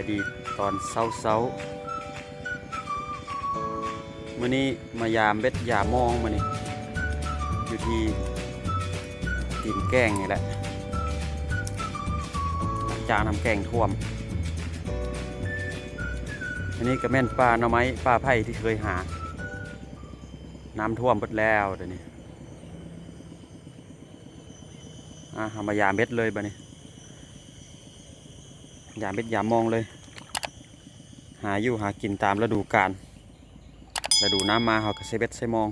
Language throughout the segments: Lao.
ດີຕອນເຊົ້າໆ ມື້ນີ້ມາຢາມເບັດຢາມມອງ ມື້ນີ້ຢູ່ທີ່ຕີນແກ້ງນີ້ແຫຼະ ຫຼັງຈາກນ້ຳແກ້ງຖ້ວມ. ອັນນີ້ກໍແມ່ນປ່າໜໍ່ໄມ້ປ່າໄຜ່ທີ່ເຄີຍຫາ ນ້ຳຖ້ວມເບິດແລ້ວດຽວນີ້. ອ່າ ເຮົາມາຢາມເບັດເລີຍບາດນີ້ ຢາມເບັດຢາມມອງເລີຍ ຫາຢູ່ຫາກິນຕາມລະດູການ ລະດູນ້ຳມາເຮົາກໍໃສ່ເບັດໃສ່ມອງ.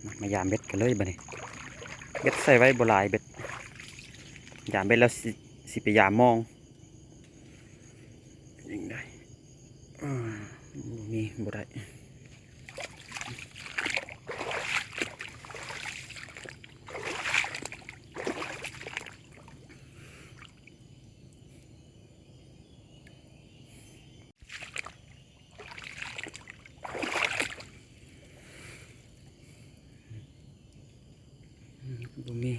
ມາ ມາຢາມເບັດກັນເລີຍບາດນີ້ ເບັດໃສ່ໄວ້ບໍ່ຫຼາຍ ເບັດ ຢາມເບັດແລ້ວຊິ ຊິໄປຢາມມອງ. ຍິງໄດ້ ອ່າ ບໍ່ມີ ບໍ່ໄດ້ ບໍ່ມີ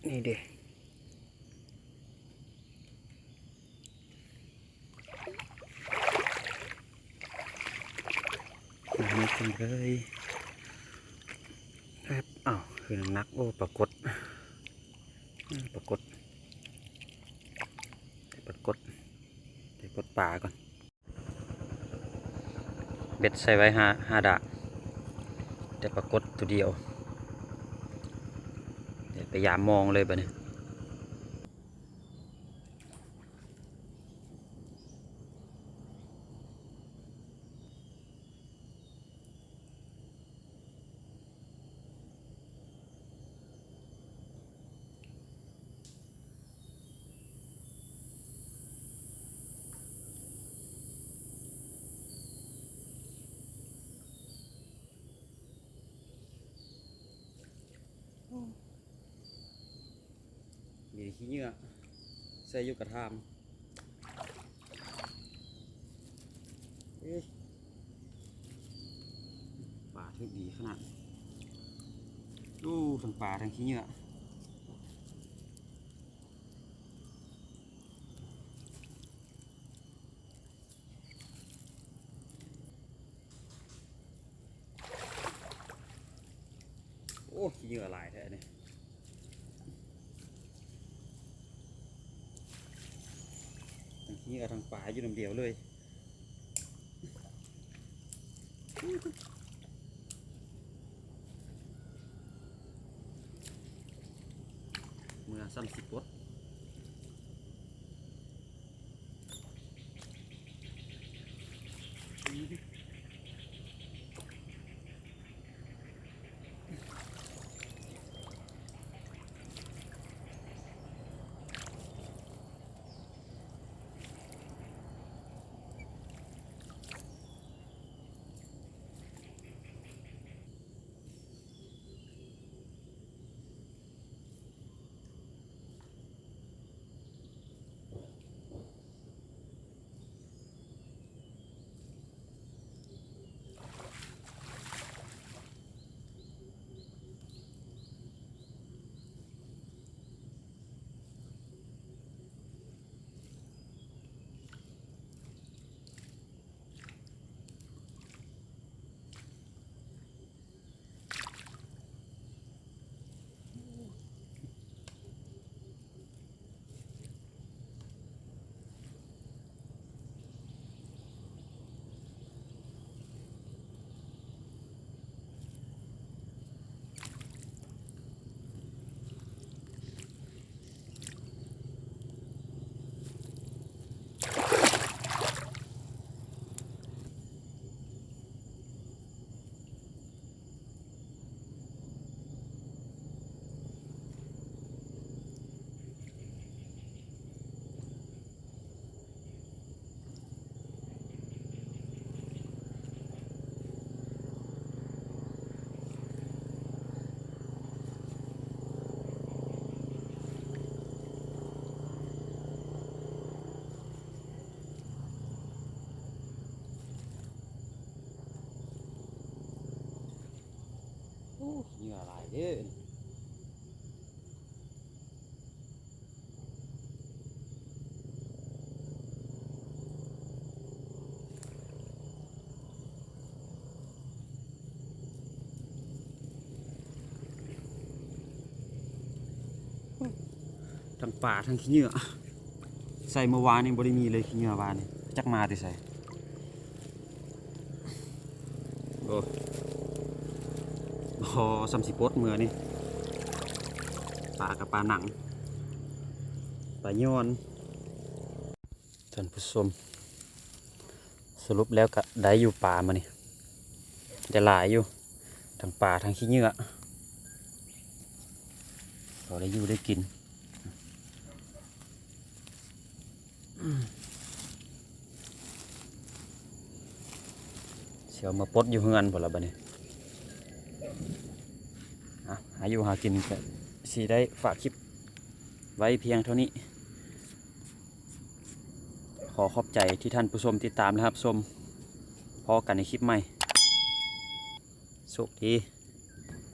ນີ້ເດ້ ມານີ້ກັນເລີຍ ແອບ ອ້າວ ຄືໜັກ ໂອ້ ປາກົດ ປາກົດ ປາກົດ ໄປປົດປາກ່ອນ. ເບັດໃສ່ໄວ້ຫ້າ ຫ້າດາກ ແຕ່ປາກົດໂຕດຽວ ໄປຢາມມອງເລີຍບາດນີ້. ມີຂີ້ເຫຍື້ອໃສ່ຢູ່ກະຖາງ. ເອີ ປາຖືກດີຂະໜາດ ໂອ້ ທັງປາທັງຂີ້ເຫຍື້ອ. ໂອ້ ຂີ້ເຫຍື້ອຫຼາຍແທ້ນີ້ ທັງຂີ້ເຫຍື້ອທັງປາຢູ່ນຳດຽວເລີຍ. ເມື່ອຊ້ຳຊິປົດ. ໂອ້ ເຫຍື່ອຫຼາຍເດ້. ທັງປາທັງຂີ້ເຫຍື້ອ ໃສ່ເມື່ອວານນີ້ບໍ່ໄດ້ມີເລີຍ ຂີ້ເຫຍື້ອວານນີ້ ຈັກມາແຕ່ໃສ. ໂອ້ ບໍ່ສ່ຳຊິປົດເມື່ອນີ້ ປາກະປາໜັງ ປາຍອນ. ທ່ານຜູ້ຊົມ ສະຫຼຸບແລ້ວກະໄດ້ຢູ່ປາມື້ນີ້ ໄດ້ຫຼາຍຢູ່ ທັງປາທັງຂີ້ເຫຍື້ອ ພໍໄດ້ຢູ່ໄດ້ກິນ. ຊິເອົາມາປົດຢູ່ເຮືອນພຸ້ນລະບາດນີ້. ອ່ະ ຫາຢູ່ຫາກິນກະຊິໄດ້ຝາກຄລິບໄວ້ພຽງເທົ່ານີ້. ຂໍຂອບໃຈທີ່ທ່ານຜູ້ຊົມຕິດຕາມ ແລະ ຮັບຊົມ. ພໍ້ກັນໃນຄລິບໃໝ່. ໂຊກດີ.